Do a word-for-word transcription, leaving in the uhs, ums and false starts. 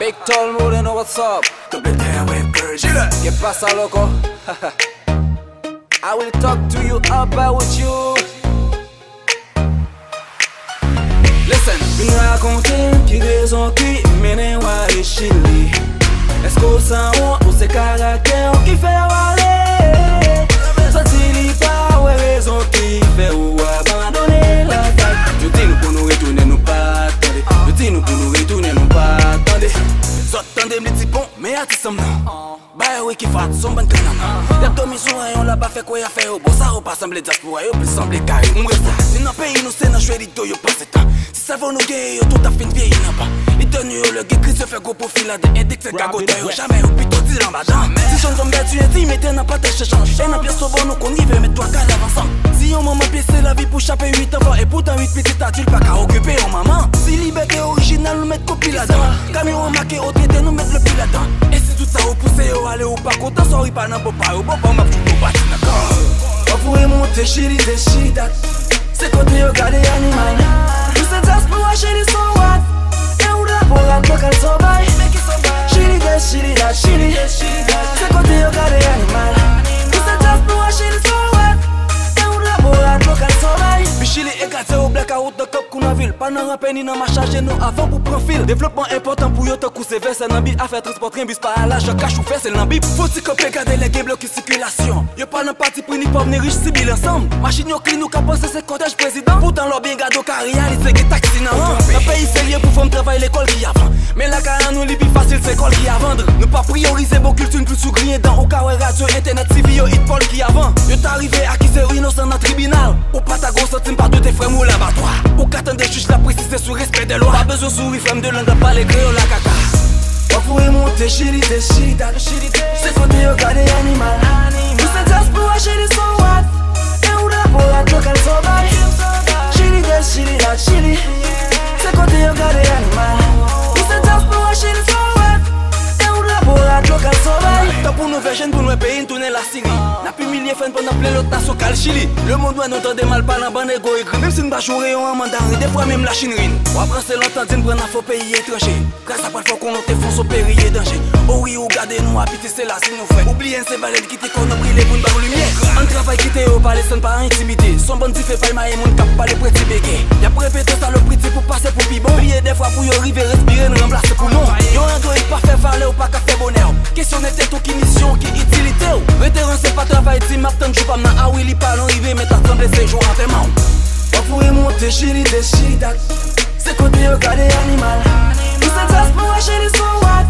Hector Moreno, what's up? Double T Records. ¿Qué pasa, loco? I will talk to you about you. Listen. Vin rakonte m ki rezon ki mennen w ale Chili. Èske w sanwont ou se karaktè w ki fè w ale? Santi li pa wè rezon ki fè w abandone lakay. Yo di nou pou nou retounen, nou pa tande. Yo di nou pou nou retounen, nou pa tande. Zòt tande m, li di bon, men atis an m nan. Ba yo wi ki fat, son bann kannannan. Y ap dòmi sou ranyon, laba fè kwè y ap fè yo bon. Sa yo pa sanble dyaspora, yo plis sanble kare. M wè sa, se nan peyi nou, se nan Chwelito yo pase tan. Si sèvo nou genyen, yo tout ap fin vyeyi nan ban. Lidè nou yo lè gen kriz, yo fè gwo pwofi ladan endèks, fè gagodè yo, jamè yo pito di l anba dan. Si jèn zanm pèdi entèlimètè nan pataje chanj. E nan pyès sobo nou konn rive met twa kadav ansanm. Si yon manman pyese lavi pou chape uit anfan, e poutan uit pitit adil pa ka okipe yon manman. Si libète orijinal nou met kopi ladan. Kamyon an make otrete nou met lepi ladan. E si tout sa yo pouse yo ale ou pa kontan, sòri pa nan bon pa yo, bon pa w m ap joute w pati nan kan. Wap voye monte Chili de Chili dat. Se kote yo gade animal. Nou se dyaspora Chili so what? E ou drapo rad lokal so bay. Chili de Chili dat Chili. Se kote yo gade animal. Nou se dyaspora Chili so what? E ou drapo rad lokal so bay. Pi Chili e gade ou blakawout nan kòp kou nan vil. Pa nan ranpè ni nan mach ajenou avan pou pran fil. Devlopman enpòtan pou yo tankou se vèsè nan bi afè transpò tren bis pa alaj an kach ou fè se nan bib. Fò ti kanpe gade lè gen blokis sikilasyon. Yo pa nan patipri ni pòv ni rich sibi l ansanm. Machin yo klin ou ka panse se kòtèj prezidan. Poutan lè w byen gade w ka reyalize gen taksi nan ran. Nan peyi serye pou fanm travay lekòl ki avan. Men lakay an nou li pi fasil se kòl ki a vann. Nou pa priyorize bon kilti n plis ou griyen dan. Ou ka wè radyo, entènèt, T V yo it Pòl ki avan. Yo ta rive akize w inosan nan tribinal. Ou pa ta gon santim pa doute frè m ou labatwa. Ou ka tande jij la presize sou respè de lwa. Pa bezwen souri frè m de lang ap pale kreyòl la kaka. Wap voye monte Chili de Chili dat. Se kote yo gade animal. Nou se dyaspora Chili so what? E ou drapo rad lokal so bay. Chili de Chili dat Chili. Se kote yo gade animal. Nou se dyaspora Chili so what? E ou drapo rad lokal so bay. Tan pou nou vè jèn pou n wè peyi n tounen Lasiri. N ap imilye frè n pandan plen lòt nasyon k al Chili. Lemonn wè nou tande mal pale an bann ego egri. Menm si n pa joure yon an mandarin, defwa menm lachin ri n. W ap ranse lontan di n pran nan fo peyi etranje. Gras a pral fò konnen w te fonse w peri e danje. O wi ou gade nou a piti se la si nou fè. Ou bliye n se balèn ki te kò nou brile pou n ba w limyè. Ann travay kite yo pale san n pa entimide. S on bann dife pay maye moun k ap pale preti bege. Y ap repete salopri ti pou pase pou pi bon. Bliye defwa pou yo rive respire n ranplase poumon. Yon androyid pa fè valè w pa ka fè bonè w. Kesyone tèt ou ki misyon w ki itilite w. Rete ranse pa travay di m ap tann jou pa m nan a wi li pa lwen rive men ta sanble se jou antèman w. W ap voye monte Chili de Chili dat. Se kote yo gade animal. Nou se dyaspora Chili so what?